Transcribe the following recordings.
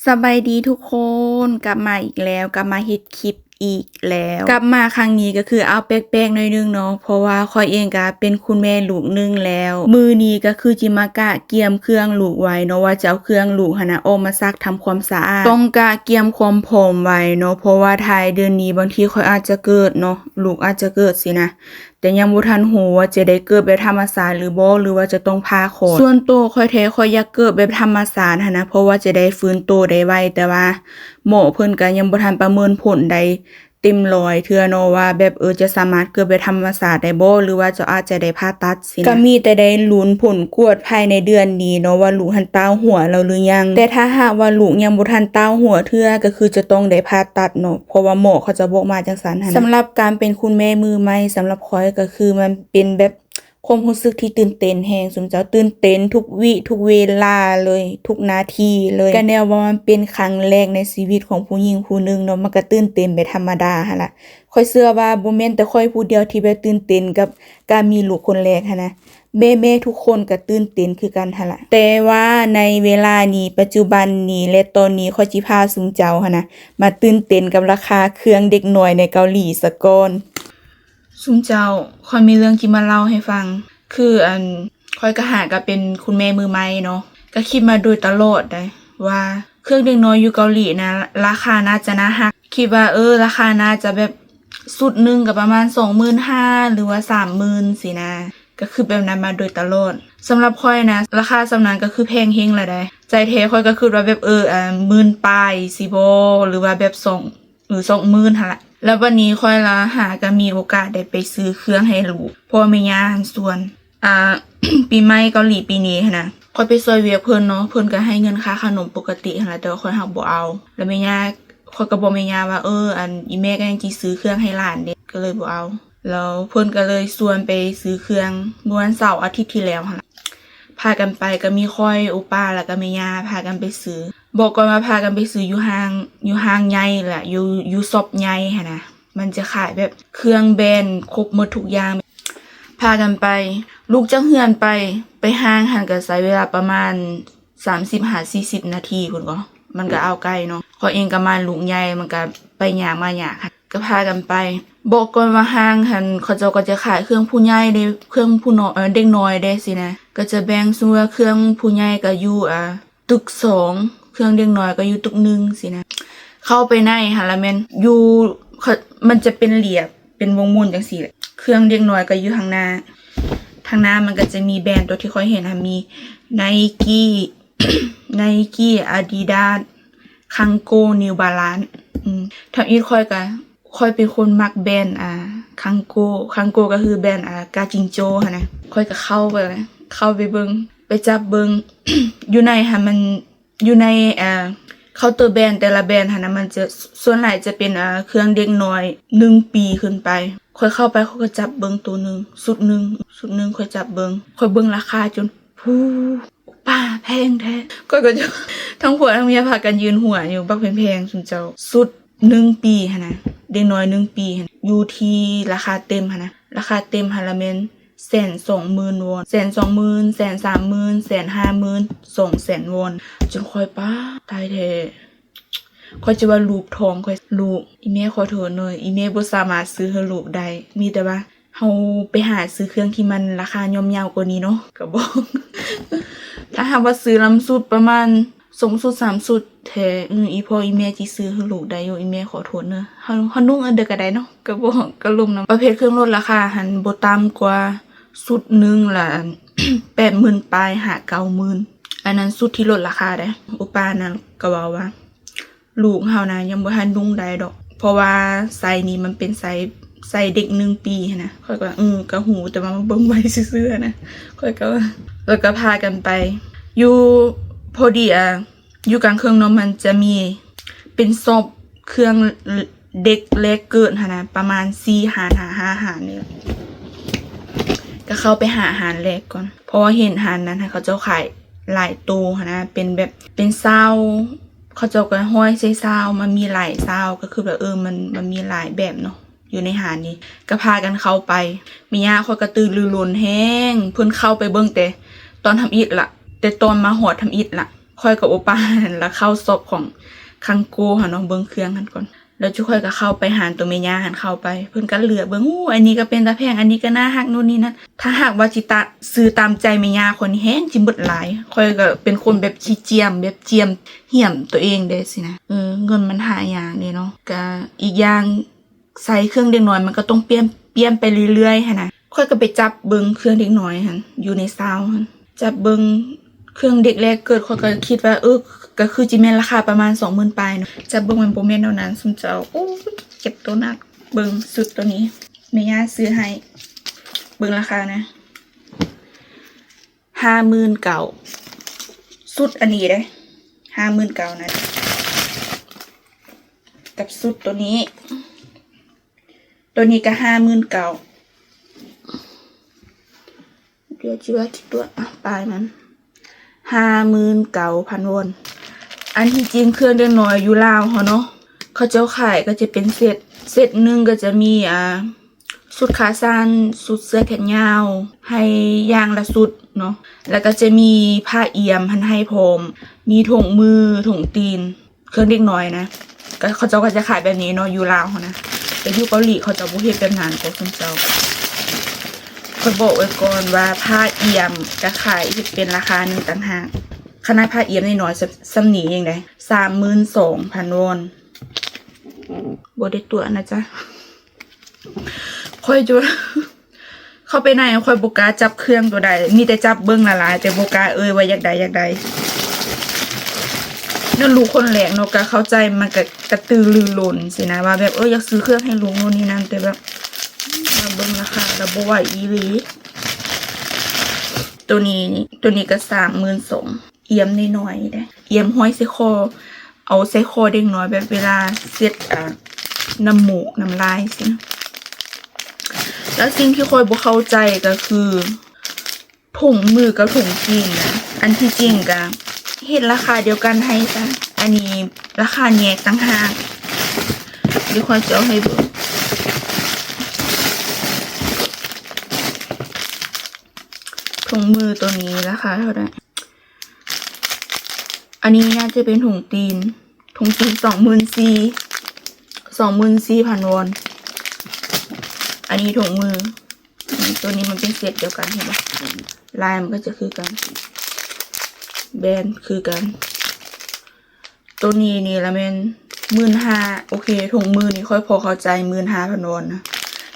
ສະບາຍດີທຸກຄົນ ກັບມາອີກແລ້ວ ກັບມາເຮັດຄລິບອີກແລ້ວ. ກັບມາຄັ້ງນີ້ກໍຄືເອົາແປກໆໜ້ອຍໜຶ່ງເນາະ ເພາະວ່າຂ້ອຍເອງກໍເປັນຄຸນແມ່ລູກໜຶ່ງແລ້ວ. ມື້ນີ້ກໍຄືຊິມາກະກຽມເຄື່ອງລູກໄວ້ເນາະ ວ່າຈະເອົາເຄື່ອງລູກຫັ້ນນະອອກມາຊັກທຳຄວາມສະອາດ. ຕ້ອງກະກຽມຄວາມພ້ອມໄວ້ເນາະ ເພາະວ່າທ້າຍເດືອນນີ້ບາງທີຂ້ອຍອາດຈະເກີດເນາະ ລູກອາດຈະເກີດຊີ້ນະ. ແຕ່ຍັງບໍ່ທັນຮູ້ວ່າຈະໄດ້ເກີດແບບທຳມະຊາດຫຼືບໍ່ ຫຼືວ່າຈະຕ້ອງຜ່າຄອດ. ສ່ວນໂຕຂ້ອຍແທ້ ຂ້ອຍຢາກເກີດແບບທຳມະຊາດຫັ້ນນະ ເພາະວ່າຈະໄດ້ຟື້ນໂຕໄດ້ໄວ, ແຕ່ວ່າໝໍເພິ່ນກໍຍັງບໍ່ທັນປະເມີນຜົນໄດ້ເຕັມຮ້ອຍເທື່ອເນາະ ວ່າແບບ ເອີ ຈະສາມາດເກີດແບບທຳມະຊາດໄດ້ບໍ່ ຫຼືວ່າເຈົ້າອາດຈະໄດ້ຜ່າຕັດຊີ້ນະ. ກໍມີແຕ່ໄດ້ລຸ້ນຜົນກວດພາຍໃນເດືອນນີ້ເນາະ ວ່າລູກຫັ້ນຕ່າວຫົວແລ້ວຫຼືຍັງ. ແຕ່ຖ້າຫາກວ່າລູກຍັງບໍ່ທັນຕ່າວຫົວເທື່ອ ກໍຄືຈະຕ້ອງໄດ້ຜ່າຕັດເນາະ ເພາະວ່າໝໍເຂົາເຈົ້າບອກມາຈັ່ງຊັ້ນຫັ້ນນະ. ສຳລັບການເປັນຄຸນແມ່ມືໃໝ່ ສຳລັບຂ້ອຍກໍຄືມັນເປັນແບບຄວາມຮູ້ສຶກທີ່ຕື່ນເຕັ້ນແຮງ ຊຸມເຈົ້າ, ຕື່ນເຕັ້ນທຸກວິທຸກເວລາເລີຍ ທຸກນາທີເລີຍ. ກໍແນວວ່າມັນເປັນຄັ້ງແລກໃນຊີວິດຂອງຜູ້ຍິງຜູ້ໜຶ່ງເນາະ ມັນກໍຕື່ນເຕັ້ນແບບທຳມະດາຫັ້ນລະ. ຂ້ອຍເຊື່ອວ່າບໍ່ແມ່ນແຕ່ຂ້ອຍຜູ້ດຽວທີ່ແບບຕື່ນເຕັ້ນກັບການມີລູກຄົນແລກຫັ້ນນະ. ແມ່ໆທຸກຄົນກໍຕື່ນເຕັ້ນຄືກັນຫັ້ນລະ. ແຕ່ວ່າໃນເວລານີ້ ປັດຈຸບັນນີ້ ແລະ ຕອນນີ້ ຂ້ອຍຊິພາຊຸມເຈົ້າຫັ້ນນະ ມາຕື່ນເຕັ້ນກັບລາຄາເຄື່ອງເດັກນ້ອຍໃນເກົາຫຼີສາກ່ອນ. ຊຸມເຈົ້າ, ຂ້ອຍມີເລື່ອງທີ່ມາເລົ່າໃຫ້ຟັງ. ຄື ອັນ ຂ້ອຍກໍຫາກໍເປັນຄຸນແມ່ມືໃໝ່ເນາະ, ກໍຄິດມາໂດຍຕະຫຼອດໃດ໋ວ່າເຄື່ອງເດັກນ້ອຍຢູ່ເກົາຫຼີນະ ລາຄາໜ້າຈະໜ້າຮັກ. ຄິດວ່າ ເອີ ລາຄາໜ້າຈະແບບຊຸດໜຶ່ງກໍປະມານສອງໝື່ນຫ້າ ຫຼືວ່າສາມໝື່ນຊີ້ນະ, ກໍຄິດແບບນັ້ນມາໂດຍຕະຫຼອດ. ສຳລັບຂ້ອຍນະ ລາຄາສ່ຳນັ້ນກໍຄືແພງເຮງແລ້ວໃດ໋. ໃຈແທ້ຂ້ອຍກໍຄິດວ່າແບບ ເອີ ອາ ໝື່ນປາຍຊີ້ບໍ ຫຼືວ່າແບບສອງ ຫຼື ສອງໝື່ນຫັ້ນລະ. ແລ້ວບັດນີ້ຂ້ອຍລະຫາກໍມີໂອກາດໄດ້ໄປຊື້ເຄື່ອງໃຫ້ລູກ ເພາະວ່າແມ່ຍ່າຫັ້ນຊວນ. ອ່າ ປີໃໝ່ເກົາຫຼີປີນີ້ຫັ້ນນະ ຂ້ອຍໄປຊ່ວຍວຽກເພິ່ນເນາະ, ເພິ່ນກໍໃຫ້ເງິນຄ່າຂະໜົມປົກກະຕິຫັ້ນລະ ແຕ່ວ່າຂ້ອຍຫາກບໍ່ເອົາ. ແລ້ວແມ່ຍ່າ ຂ້ອຍກໍບອກແມ່ຍ່າວ່າ ເອີ ອັນ ອີ່ແມ່ກໍຍັງຊິຊື້ເຄື່ອງໃຫ້ຫຼານເດ້ ກໍເລີຍບໍ່ເອົາ. ແລ້ວເພິ່ນກໍເລີຍຊວນໄປຊື້ເຄື່ອງເມື່ອວັນເສົາອາທິດທີ່ແລ້ວຫັ້ນລະ. ພາກັນໄປ ກໍມີຂ້ອຍ ໂອປ້າ ແລ້ວກໍແມ່ຍ່າ ພາກັນໄປຊື້. ບອກກ່ອນວ່າພາກັນໄປຊື້ຢູ່ຫ້າງ ຢູ່ຫ້າງໃຫຍ່ແຫຼະ ຢູ່ ຢູ່ຊັອບໃຫຍ່ຫັ້ນນະ, ມັນຈະຂາຍແບບເຄື່ອງແບຣນຄົບໝົດທຸກຢ່າງ. ພາກັນໄປ ລຸກຈາກເຮືອນໄປ ໄປຫ້າງຫັ້ນກໍໃຊ້ເວລາປະມານສາມສິບຫາສີ່ສິບນາທີພຸ້ນກໍ ມັນກໍອ່າວໄກເນາະ. ຂ້ອຍເອງກໍມາລູກໃຫຍ່ ມັນກໍໄປຍາກມາຍາກ. ກໍພາກັນໄປ. ບອກກ່ອນວ່າຫ້າງຫັ້ນ ເຂົາເຈົ້າກໍຈະຂາຍເຄື່ອງຜູ້ໃຫຍ່ເດ້ ເຄື່ອງຜູ້ນ້ອຍ ເອີ ເດັກນ້ອຍເດ້ຊີ້ນະ. ກໍຈະແບ່ງ ສົມມຸດວ່າເຄື່ອງຜູ້ໃຫຍ່ກໍຢູ່ ອ່າ ຕຶກສອງ, ເຄື່ອງເດັກນ້ອຍກໍຢູ່ຕຶກໜຶ່ງຊີ້ນະ. ເຂົ້າໄປໃນຫັ້ນລະແມ່ນຢູ່ ເຂົາ ມັນຈະເປັນລຽບ ເປັນວົງໝູນຈັ່ງຊີ້ແຫຼະ. ເຄື່ອງເດັກນ້ອຍກໍຢູ່ທາງໜ້າ, ທາງໜ້າມັນກໍຈະມີແບຣນຕົວທີ່ຂ້ອຍເຫັນຫັ້ນ ມີ Nike Nike Adidas Kangol New Balance. ອືມ ທຳອິດຂ້ອຍກະ ຂ້ອຍເປັນຄົນມັກແບຣນ ອ່າ Kangol Kangol ກໍຄືແບຣນ ອ່າ ກາຈິງໂຈຫັ້ນນະ. ຂ້ອຍກໍເຂົ້າໄປ ເຂົ້າໄປເບິ່ງ ໄປຈັບເບິ່ງ ຢູ່ໃນຫັ້ນ ມັນຢູ່ໃນ ອ່າ ເຄົາເຕີແບຣນ ແຕ່ລະແບຣນຫັ້ນນະ ມັນຈະ ສ່ວນຫຼາຍຈະເປັນ ອ່າ ເຄື່ອງເດັກນ້ອຍໜຶ່ງປີຂຶ້ນໄປ. ຂ້ອຍເຂົ້າໄປ ຂ້ອຍກໍຈັບເບິ່ງໂຕໜຶ່ງ ຊຸດໜຶ່ງ ຊຸດໜຶ່ງ ຂ້ອຍຈັບເບິ່ງ ຂ້ອຍເບິ່ງລາຄາຈົນ ຜູ້ ປ້າ ແພງແທ້. ຂ້ອຍກໍ ທັງຜົວທັງເມຍພາກັນຢືນຫົວຢູ່ ບັກແພງໆ ຊຸມເຈົ້າ. ຊຸດໜຶ່ງປີຫັ້ນນະ ເດັກນ້ອຍໜຶ່ງປີຫັ້ນ ຢູ່ທີ່ລາຄາເຕັມຫັ້ນນະ ລາຄາເຕັມຫັ້ນລະແມ່ນແສນສອງໝື່ນວອນ ແສນສອງໝື່ນ ແສນສາມໝື່ນ ແສນຫ້າໝື່ນ ສອງແສນວອນ. ຈົນຂ້ອຍ ປ້າ ຕາຍແທ້. ຂ້ອຍຈະວ່າລູກທ້ອງຂ້ອຍ ລູກ ອີ່ແມ່ຂໍໂທດເດີ ອີ່ແມ່ບໍ່ສາມາດຊື້ໃຫ້ລູກໄດ້ ມີແຕ່ວ່າ ເຮົາໄປຫາຊື້ເຄື່ອງທີ່ມັນລາຄາຍ່ອມເຍົາກວ່ານີ້ເນາະ ກະບອກ. ຖ້າຫາກວ່າຊື້ນຳຊຸດປະມານສອງຊຸດສາມຊຸດແທ້ ອື ອີ່ພໍ່ອີ່ແມ່ຊິຊື້ໃຫ້ລູກໄດ້ຢູ່ ອີ່ແມ່ຂໍໂທດເດີ ເຮົາ ເຮົານຸ່ງອັນເດີກະໄດ້ເນາະ ກະບອກ ກະລົມນຳ. ປະເພດເຄື່ອງລົດລາຄາຫັ້ນ ບໍ່ຕ່ຳກວ່າຊຸດໜຶ່ງລະ ແປດໝື່ນປາຍຫາເກົ້າໝື່ນ ອັນນັ້ນຊຸດທີ່ລົດລາຄາເດ້. ໂອປ້ານັ້ນກະເວົ້າວ່າ ລູກເຮົານະຍັງບໍ່ທັນນຸ່ງໄດ້ດອກ ເພາະວ່າໄຊນີ້ມັນເປັນໄຊ ໄຊເດັກໜຶ່ງປີຫັ້ນນະ. ຂ້ອຍກໍວ່າ ເອີ ກໍຮູ້ ແຕ່ວ່າມາເບິ່ງໄວຊື່ໆນະ ຂ້ອຍກໍວ່າ. ແລ້ວກໍພາກັນໄປຢູ່ ພໍດີ ອ່າ ຢູ່ກາງເຄື່ອງເນາະ ມັນຈະມີເປັນຊັອບເຄື່ອງເດັກແລກເກີດຫັ້ນນະ ປະມານສີ່ຮ້ານຫາຫ້າຮ້ານນີ້ແຫຼະ. ກໍເຂົ້າໄປຫາຮ້ານແລກກ່ອນ ເພາະວ່າເຫັນຮ້ານນັ້ນເຂົາເຈົ້າຂາຍຫຼາຍໂຕຫັ້ນນະ ເປັນແບບເປັນຊາວ ເຂົາເຈົ້າກໍຮ້ອຍໃສ່ຊາວ ມັນມີຫຼາຍຊາວ ກໍຄືແບບ ເອີ ມັນ ມັນມີຫຼາຍແບບເນາະ ຢູ່ໃນຮ້ານນີ້. ກໍພາກັນເຂົ້າໄປ ແມ່ຍ່າຂ້ອຍກໍຕື່ນລືລົ້ນແຮງ ເພິ່ນເຂົ້າໄປເບິ່ງແຕ່ຕອນທຳອິດລະ ແຕ່ຕອນມາຮອດທຳອິດລະ. ຂ້ອຍກໍບໍ່ປານ ລະເຂົ້າຊັອບຂອງຄັງໂກຫັ້ນເນາະ ເບິ່ງເຄື່ອງຫັ້ນກ່ອນ ແລ້ວຈຸຂ້ອຍກໍເຂົ້າໄປຫາໂຕແມ່ຍ່າຫັ້ນ ເຂົ້າໄປ ເພິ່ນກໍເລືອກເບິ່ງ ໂອ້ ອັນນີ້ກໍເປັນຕາແພງ ອັນນີ້ກໍໜ້າຮັກ ໂນ່ນນີ້ນັ້ນ. ຖ້າຫາກວ່າຊິຕະ ຊື້ຕາມໃຈແມ່ຍ່າຂ້ອຍນີ້ ແຮງຊິໝົດຫຼາຍ. ຂ້ອຍກໍເປັນຄົນແບບຂີ້ຈຽມ ແບບຈຽມຫ້ຽມໂຕເອງເດ້ຊີ້ນະ ເອີ ເງິນມັນຫາຍາກເດ້ເນາະ. ກະອີກຢ່າງ ໃສ່ເຄື່ອງເດັກນ້ອຍມັນກໍຕ້ອງປ່ຽນ ປ່ຽນໄປເລື້ອຍໆຫັ້ນນະ. ຂ້ອຍກໍໄປຈັບເບິ່ງເຄື່ອງເດັກນ້ອຍຫັ້ນ ຢູ່ໃນຊາວຫັ້ນ ຈັບເບິ່ງເຄື່ອງເດັກແລກເກີດ ຂ້ອຍກໍຄິດວ່າ ເອີ ກໍຄືຊິແມ່ນລາຄາປະມານສອງໝື່ນປາຍເນາະ. ຈັບເບິ່ງມັນບໍ່ແມ່ນແນວນັ້ນ ຊຸມເຈົ້າ. ໂອ້ຍ ເຈັບໂຕໜັກ. ເບິ່ງຊຸດໂຕນີ້ ແມ່ຍ່າຊື້ໃຫ້ ເບິ່ງລາຄານະ ຫ້າໝື່ນເກົ້າ ຊຸດອັນນີ້ເດ້ ຫ້າໝື່ນເກົ້ານະ ກັບຊຸດໂຕນີ້ ໂຕນີ້ກໍຫ້າໝື່ນເກົ້າ ດຽວຊິວ່າທີ່ຕົວະ ອະ ປາຍມັນ ຫ້າໝື່ນເກົ້າພັນວອນ. ອັນທີ່ຈິງເຄື່ອງເດັກນ້ອຍຢູ່ລາວເຮົາເນາະ ເຂົາເຈົ້າຂາຍກໍຈະເປັນເຊັດ ເຊັດໜຶ່ງກໍຈະມີ ອ່າ ຊຸດຂາສັ້ນ ຊຸດເສື້ອແຂນຍາວ ໃຫ້ຢ່າງລະຊຸດເນາະ ແລ້ວກໍຈະມີຜ້າອຽມຫັ້ນໃຫ້ພ້ອມ ມີຖົງມື ຖົງຕີນ ເຄື່ອງເດັກນ້ອຍນະ ກໍເຂົາເຈົ້າກໍຈະຂາຍແບບນີ້ເນາະ ຢູ່ລາວເຮົານະ ແຕ່ຢູ່ເກົາຫຼີເຂົາເຈົ້າບໍ່ເຮັດແບບນັ້ນ ພວກຊຸມເຈົ້າ. ຂ້ອຍບອກໄວ້ກ່ອນວ່າຜ້າອຽມກໍຂາຍເຮັດເປັນລາຄາໜຶ່ງຕ່າງຫາກ ຂະໜາດຜ້າອຽມນ້ອຍໆ ສ່ຳ ສ່ຳນີ້ຍັງໄດ້ ສາມໝື່ນສອງພັນວອນ ບໍ່ໄດ້ຕົວະນະຈ໊ະ. ຂ້ອຍຈະ ເຂົ້າໄປໃນ ຂ້ອຍບໍ່ກ້າຈັບເຄື່ອງຕົວໃດ ມີແຕ່ຈັບເບິ່ງຫຼາຍໆ ແຕ່ບໍ່ກ້າເອີ່ຍວ່າຢາກໄດ້ ຢາກໄດ້. ແລ້ວລູກຄົນແລກເນາະ ກໍເຂົ້າໃຈ ມັນກໍກະຕືລືລົ້ນຊີ້ນະ ວ່າແບບ ເອີ ຢາກຊື້ເຄື່ອງໃຫ້ລູກໂນ່ນນີ້ນັ້ນ ແຕ່ແບບ ມາເບິ່ງລາຄາແລ້ວບໍ່ໄຫວອີ່ຫຼີ. ໂຕນີ້ ໂຕນີ້ກໍສາມໝື່ນສອງ ອຽມນ້ອຍໆເດ້ ອຽມຫ້ອຍໃສ່ຄໍ ເອົາໃສ່ຄໍເດັກນ້ອຍ ແບບເວລາເຊັດ ອ່າ ນ້ຳມູກນ້ຳລາຍຊີ້ນະ. ແລ້ວສິ່ງທີ່ຂ້ອຍບໍ່ເຂົ້າໃຈກໍຄື ຖົງມືກັບຖົງຕີນນະ ອັນທີ່ຈິງກະເຮັດລາຄາດຽວກັນໃຫ້ຊະ ອັນນີ້ລາຄາແຍກຕ່າງຫາກ. ດຽວຂ້ອຍຈະເອົາໃຫ້ເບິ່ງ ຖົງມືໂຕນີ້ລາຄາເທົ່າໃດ? ອັນນີ້ໜ້າຈະເປັນຖົງຕີນ ຖົງຕີນສອງໝື່ນສີ່ ສອງໝື່ນສີ່ພັນວອນ. ອັນນີ້ຖົງມື ໂຕນີ້ມັນເປັນເຊັດດຽວກັນ ເຫັນບໍ່? ລາຍມັນກໍຈະຄືກັນ ແບຣນຄືກັນ. ໂຕນີ້ນີ້ລະແມ່ນໝື່ນຫ້າ ໂອເຄ ຖົງມືນີ້ຂ້ອຍພໍເຂົ້າໃຈ ໝື່ນຫ້າພັນວອນນະ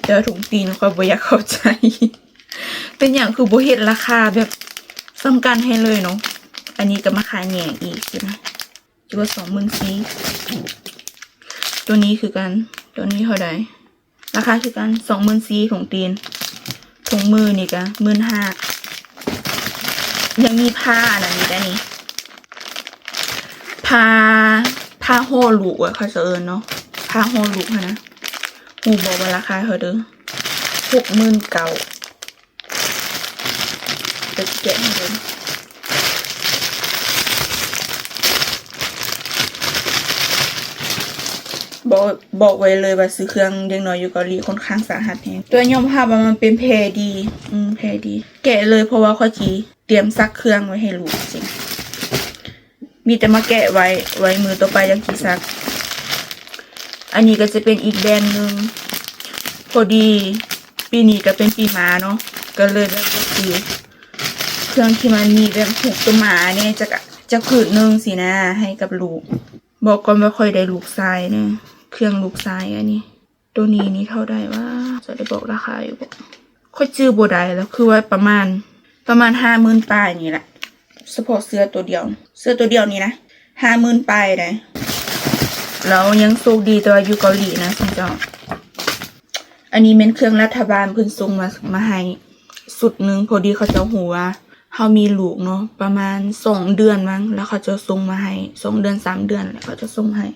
ແຕ່ວ່າຖົງຕີນຂ້ອຍບໍ່ຢາກເຂົ້າໃຈ ເປັນຫຍັງຄືບໍ່ເຮັດລາຄາແບບສ່ຳກັນໃຫ້ເລີຍເນາະ. ອັນນີ້ກໍມາຂາຍແຍກອີກຊີ້ນະ ຈະວ່າສອງໝື່ນສີ່. ໂຕນີ້ຄືກັນ ໂຕນີ້ເທົ່າໃດ? ລາຄາຄືກັນ ສອງໝື່ນສີ່ ຖົງຕີນ ຖົງມືນີ້ກະໝື່ນຫ້າ. ຍັງມີຜ້າອັນນັ້ນອີກໄດ໋ນີ້ ຜ້າ ຜ້າຫໍ່ລູກ ເຂົາເຈົ້າເອີ້ນເນາະ ຜ້າຫໍ່ລູກຫັ້ນນະ. ຮູ້ບໍ່ວ່າລາຄາເທົ່າໃດ? ຫົກໝື່ນເກົ້າ. ດຽວຊິແກະໃຫ້ເບິ່ງ ບອກ ບອກໄວ້ເລີຍວ່າຊື້ເຄື່ອງເດັກນ້ອຍຢູ່ເກົາຫຼີຂ້ອນຂ້າງສາຫັດແຮງ. ແຕ່ຍອມຮັບວ່າມັນເປັນແພດີ ອືມ ແພດີ. ແກະເລີຍ ເພາະວ່າຂ້ອຍຊິຕຽມຊັກເຄື່ອງໄວ້ໃຫ້ລູກຊີ້ນະ. ມີແຕ່ມາແກະໄວ້ ໄວ້ມື້ຕໍ່ໄປຈັ່ງຊິຊັກ. ອັນນີ້ກໍຈະເປັນອີກແບຣນໜຶ່ງ ພໍດີປີນີ້ກໍເປັນປີໝາເນາະ ກໍເລີຍແບບຢາກຊື້ເຄື່ອງທີ່ມັນມີແບບຮູບຕົວໝາແດ່ ຈັກ ຈັກຜືນໜຶ່ງຊີ້ນະ ໃຫ້ກັບລູກ. ບອກກ່ອນວ່າຂ້ອຍໄດ້ລູກຊາຍເນາະ ເຄື່ອງລູກຊາຍອັນນີ້. ໂຕນີ້ນີ້ເທົ່າໃດວະ? ຈະໄດ້ບອກລາຄາຢູ່ບໍ່? ຂ້ອຍຈື່ບໍ່ໄດ້ແລ້ວ ຄືວ່າປະມານ ປະມານຫ້າໝື່ນປາຍນີ້ແຫຼະ ສະເພາະເສື້ອໂຕດຽວ ເສື້ອໂຕດຽວນີ້ນະ ຫ້າໝື່ນປາຍໃດ໋. ແລ້ວຍັງໂຊກດີແຕ່ວ່າຢູ່ເກົາຫຼີນະ ຊຸມເຈົ້າ. ອັນນີ້ແມ່ນເຄື່ອງລັດຖະບານເພິ່ນສົ່ງມາ ມາໃຫ້ຊຸດໜຶ່ງ ພໍດີເຂົາເຈົ້າຮູ້ວ່າ ເຮົາມີລູກເນາະ ປະມານສອງເດືອນມັ້ງ ແລ້ວເຂົາເຈົ້າສົ່ງມາໃຫ້ ສອງເດືອນ ສາມເດືອນ ແລ້ວເຂົາເຈົ້າສົ່ງໃຫ້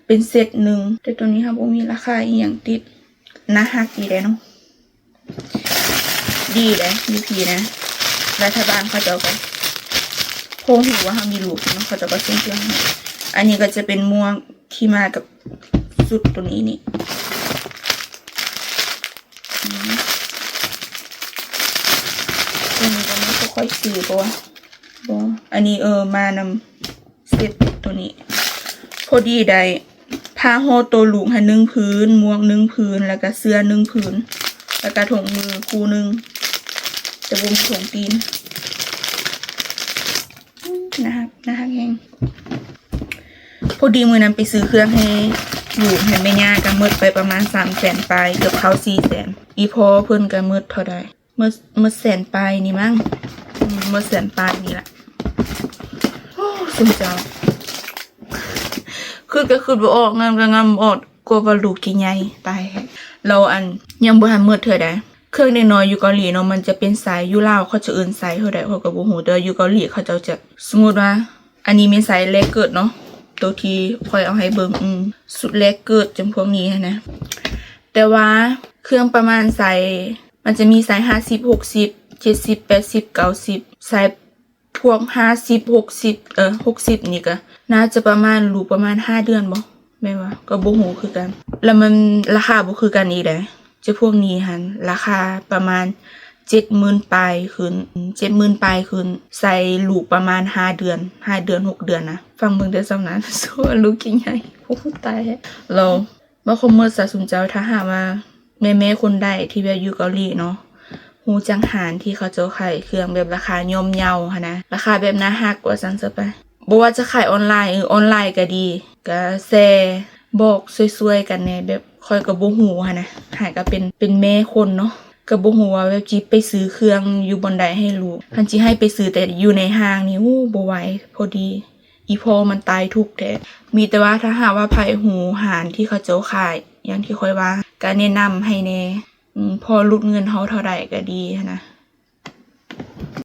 ເປັນເຊັດໜຶ່ງ. ແຕ່ໂຕນີ້ເຮົາບໍ່ມີລາຄາອີ່ຫຍັງຕິດ ໜ້າຮັກດີເດ້ເນາະ ດີເດ້ ຢູ່ພີ້ນະ ລັດຖະບານເຂົາເຈົ້າກໍ ໂຮງຮູ້ວ່າເຮົາມີລູກເນາະ ເຂົາເຈົ້າກໍສົ່ງເຄື່ອງໃຫ້. ອັນນີ້ກໍຈະເປັນໝວກທີ່ມາກັບຊຸດໂຕນີ້ນີ້. ອືມ ໂຕນີ້ກໍແມ່ນຂ້ອຍຊື້ບໍ່ວະ? ບໍ່ ອັນນີ້ ເອີ ມານຳ ເຊັດໂຕນີ້ ພໍດີໄດ້ຜ້າຫໍ່ໂຕລູກຫັ້ນໜຶ່ງຜືນ, ໝວກໜຶ່ງຜືນ, ແລ້ວກະເສື້ອໜຶ່ງຜືນ, ແລ້ວກະຖົງມືຄູ່ໜຶ່ງ, ແຕ່ບໍ່ມີຖົງຕີນ. ໜ້າຮັກ, ໜ້າຮັກແຮງ. ພໍດີມື້ນັ້ນໄປຊື້ເຄື່ອງໃຫ້ລູກໃຫ້ແມ່ຍ່າ ກະໝົດໄປປະມານສາມແສນປາຍ ເກືອບເຂົ້າສີ່ແສນ. ອີພໍ່ເພິ່ນກະໝົດເທົ່າໃດ? ໝົດ, ໝົດແສນປາຍນີ້ມັ້ງ. ອືມ, ໝົດແສນປາຍນີ້ລະ. ໂອ້ ຊຸມເຈົ້າ. ຄິດກະຄິດບໍ່ອອກ, ງຳກະງຳບໍ່ອອກ, ກົວວ່າລູກຊິໃຫຍ່. ຕາຍແທ້. ແລ້ວອັນ ຍັງບໍ່ທັນໝົດເທື່ອໃດ. ເຄື່ອງເດັກນ້ອຍຢູ່ເກົາຫຼີເນາະ ມັນຈະເປັນໄຊ, ຢູ່ລາວເຂົາຈະເອີ້ນໄຊເທົ່າໃດ ຂ້ອຍກະບໍ່ຮູ້, ແຕ່ວ່າຢູ່ເກົາຫຼີເຂົາເຈົ້າຈະ, ສົມມຸດວ່າ ອັນນີ້ແມ່ນໄຊແລກເກີດເນາະ, ໂຕທີ່ຂ້ອຍເອົາໃຫ້ເບິ່ງ, ອືມ, ຊຸດແລກເກີດຈຳພວກນີ້ຫັ້ນນະ. ແຕ່ວ່າເຄື່ອງປະມານໄຊ ມັນຈະມີໄຊຫ້າສິບ, ຫົກສິບ, ເຈັດສິບ, ແປດສິບ, ເກົ້າສິບ, ໄຊພວກຫ້າສິບ, ຫົກສິບ, ເອີ ຫົກສິບນີ້ກະໜ້າຈະປະມານ ລູກປະມານຫ້າເດືອນບໍ? ແມ່ນວ່າ ກະບໍ່ຮູ້ຄືກັນ. ແລ້ວມັນລາຄາບໍ່ຄືກັນອີກເດ້. ຈະພວກນີ້ຫັ້ນລາຄາປະມານເຈັດໝື່ນປາຍຂຶ້ນ, ເຈັດໝື່ນປາຍຂຶ້ນ, ໃສ່ລູກປະມານຫ້າເດືອນ, ຫ້າເດືອນ, ຫົກເດືອນນະ. ຟັງເບິ່ງແຕ່ສ່ຳນັ້ນ ສູ່ວ່າລູກຊິໃຫຍ່. ໂອ້ ຕາຍແທ້. ແລ້ວ ບໍ່ຄົງໝົດຊະຊຸມເຈົ້າ, ຖ້າຫາກວ່າແມ່ໆຄົນໃດທີ່ແບບຢູ່ເກົາຫຼີເນາະ ຮູ້ຈັກຮ້ານທີ່ເຂົາເຈົ້າຂາຍເຄື່ອງແບບລາຄາຍ່ອມເຍົາຫັ້ນນະ, ລາຄາແບບໜ້າຮັກວ່າຊັ້ນຊະໄປ, ບໍ່ວ່າຈະຂາຍອອນລາຍ, ເອີ ອອນລາຍກະດີ, ກະແຊບອກຊ່ວຍໆກັນແດ່. ແບບຂ້ອຍກະບໍ່ຮູ້ຫັ້ນນະ, ຫາກະເປັນ, ເປັນແມ່ຄົນເນາະ, ກະບໍ່ຮູ້ວ່າແບບຊິໄປຊື້ເຄື່ອງຢູ່ບ່ອນໃດໃຫ້ລູກ. ຄັນຊິໃຫ້ໄປຊື້ແຕ່ຢູ່ໃນຫ້າງນີ້ ໂອ້ ບໍ່ໄຫວ. ພໍດີ ອີພໍ່ມັນຕາຍທຸກແທ້. ມີແຕ່ວ່າຖ້າຫາກວ່າໃຜຮູ້ຮ້ານທີ່ເຂົາເຈົ້າຂາຍຢ່າງທີ່ຂ້ອຍວ່າ ກະແນະນຳໃຫ້ແດ່. ອືມ, ພໍຫຼຸດເງິນເຮົາເທົ່າໃດກະດີຫັ້ນນະ.